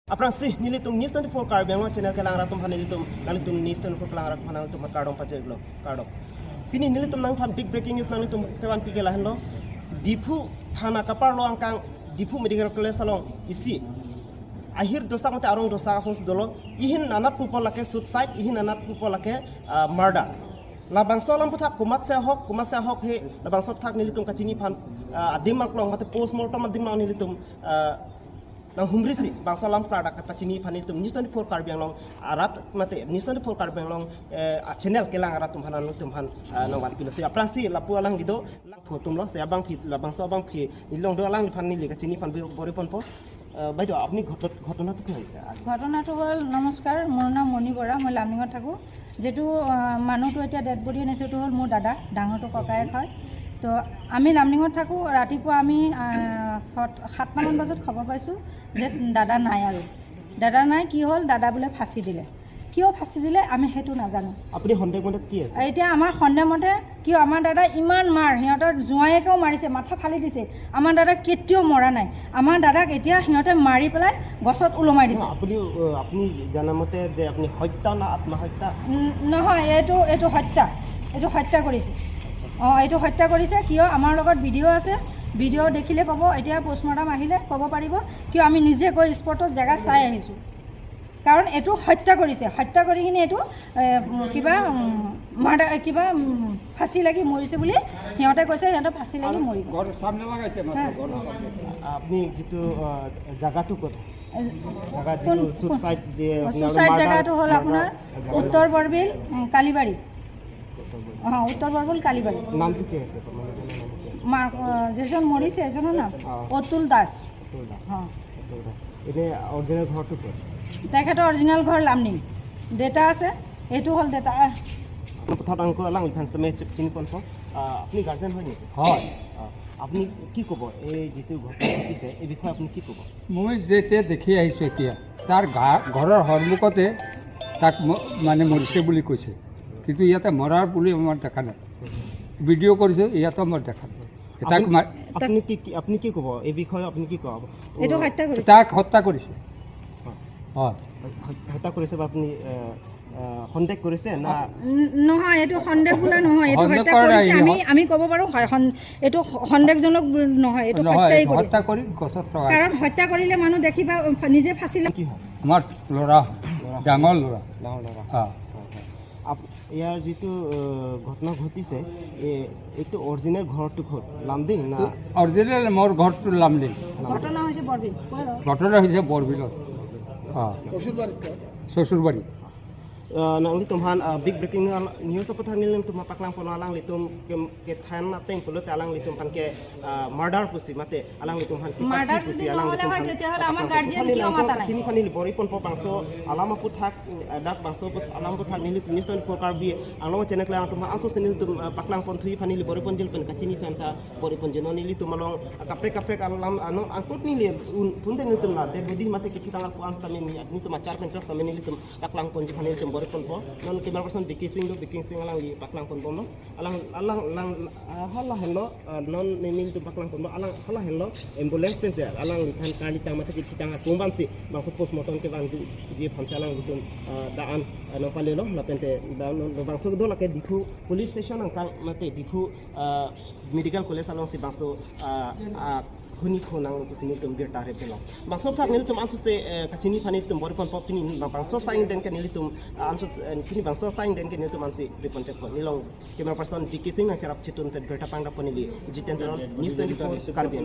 Aprang si nilitum News 24 Karbi Anglong channel ke lang ratum han nilitum nalitum News 24 lang ratum han nalitum kardom pacheglo kardom pini nilitum nang phan big breaking news nalitum kewan pike lahen lo Diphu thana kapar lo angkang Diphu Medical College along isi ahir dosa mate arong dosa asos dolo ihin nanat pupolake suicide ihin nanat pupolake murder la bangso lam putha kumat se hok he la bangso thak nilitum kachini phan adimak long mate postmortem adimak nilitum nang humrisi bangsa lam prada kachini phani tum News 24 Karbi Anglong arat mate News 24 Karbi Anglong channel kelang arat tum hanan tum han nang wan pilos aprang si lapu alang gido lang photum lo se abang phi la bangso abang phi nilong do alang phani le kachini phan bori pon po বাইদেউ আপুনি ঘটনাটো কি হৈছে? ঘটনাটো হ'ল, নমস্কাৰ, মোৰ নাম মণি বৰা, মই লামডিঙত থাকোঁ। যিটো মানুহটো এতিয়া ডেড বডি আনিছোঁ এইটো হ'ল মোৰ দাদা, ডাঙৰটো ককায়েক হয়। তো আমি লামডিঙত থাকোঁ। ৰাতিপুৱা আমি 7টামান বজাত খবৰ পাইছোঁ যে দাদা নাই আৰু দাদা নাই। কি হ'ল, দাদা বোলে ফাঁচি দিলে। কিয় ফাঁচি দিলে আমি সেইটো নাজানো। আপুনি সন্দেহ মতে কি আছে? এতিয়া আমাৰ সন্দেহ মতে কিয় আমাৰ দাদা ইমান মাৰ, সিহঁতৰ জোঁৱায়েকেও মাৰিছে, মাথা ফালি দিছে। আমাৰ দাদা কেতিয়াও মৰা নাই। আমাৰ দাদাক এতিয়া সিহঁতে মাৰি পেলাই গছত ওলমাই দিছে। আপুনি জানামতে যে আপুনি হত্যা না আত্মহত্যা? নহয়, এইটো হত্যা, এইটো হত্যা কৰিছে। অঁ, এইটো হত্যা কৰিছে। কিয় আমাৰ লগত ভিডিঅ' আছে, ভিডিঅ' দেখিলে ক'ব। এতিয়া পষ্টমৰ্টম আহিলে ক'ব পাৰিব কিয় আমি নিজে গৈ স্পটত জেগা চাই আহিছোঁ। কাৰণ এইটো হত্যা কৰিছে, হত্যা কৰি কিনে এইটো কিবা মাৰ্ডাৰ, কিবা ফাঁচি লাগি মৰিছে বুলি সিহঁতে কৈছে। সিহঁতে ফাঁচি লাগি মৰিব। আপুনি যিটো জাগাটো ক'ত? চুচাইড জেগাটো হ'ল আপোনাৰ উত্তৰ বৰবিল কালিবাৰী। অঁ, উত্তৰ বৰবিল কালিবাৰী। নামটো কি আছে? যিজন মৰিছে এজনৰ নাম অতুল দাস। অঁ, অৰিজিনেল ঘৰটো ক'ত? তেখেতৰ অৰিজিনেল ঘৰ লামডিং। দেউতা আছে, এইটো হ'ল দেউতা। আপুনি গাৰ্জেন হয় নেকি? হয়। আপুনি কি ক'ব এই যিটো ঘটনা ঘটিছে এই বিষয়ে আপুনি কি ক'ব? মই যেতিয়া দেখি আহিছোঁ এতিয়া তাৰ ঘৰৰ সন্মুখতে তাক মানে মৰিছে বুলি কৈছে, কিন্তু ইয়াতে মৰাৰ বুলি আমাৰ দেখা নাই। ভিডিঅ' কৰিছে, ইয়াতো আমাৰ দেখা নাই। তাক আপুনি কি ক'ব এই বিষয়ে? আপুনি কি ক'ব? এইটো হত্যা কৰিছে, তাক হত্যা কৰিছে। হয়, হত্যা কৰিছে বা আপুনি সন্দেহ কৰিছে না? নহয়, এইটো সন্দেহ বোলা নহয়, এইটো হত্যা কৰিছে। আমি ক'ব পাৰোঁ এইটো সন্দেহজনক নহয়, এইটো হত্যাই কৰিছে। কাৰণ হত্যা কৰিলে মানুহ দেখিবা নিজে ফাঁচিলে। কি হয়? আমাৰ ল'ৰা, ডাঙৰ ল'ৰা। ডাঙৰ ল'ৰা। ইয়াৰ যিটো ঘটনা ঘটিছে এইটো অৰিজিনেল ঘৰটো ক'ত? লামডিং না? অৰিজিনেল মোৰ ঘৰটো লামডিং। ঘটনা হৈছে বৰবিল। ঘটনা হৈছে বৰবিলত। অঁ, শ্বশুৰবাৰী। Nang litum han big breaking news to thang nilim tum paklang pono alang litum ke than na teng polo alang litum han ke murder pusi mate alang litum han ke murder pusi alang litum han আমাৰ guardian কিয় মাতা নাই? চিনি funny বৰি পন পাংso alama puthak dak bangso alam puthak nilitum News 24 Karbi Anglong channel lang tum anso senil tum paklang pon thui phani bori pon jil pen kachini fan ta bori pon jeno nilitum along kapre kapre alam ano angkot nili punde nilitum la de bodi mate kichi tangal puan tamen ni tum achar pen chas tamen nilitum paklang pon ji phani litum bori pon po non camera person Vicky Singh do Vicky Singh alang li paklang pon bo alang alang lang hala hello non nil tum paklang pon bo alang hala hello ambulance pen se alang li phan kali tang mate kichi tang kumban si bangso postmortem ke bang ji phanse alang litum daan no palelo la pente bangso do lake Diphu police station angkang mate Diphu Medical College along si bangso huni khonang lo tum bir tare pelo bangso thak nil tum ansu se kachini phani tum bori pon pop ni bangso saing den ke nil tum ansu kini bangso saing den ke nil tum ansi ripon check nilong camera person Vicky Singh na charap chitun pet beta pangda ponili jitendra News 24 Karbi.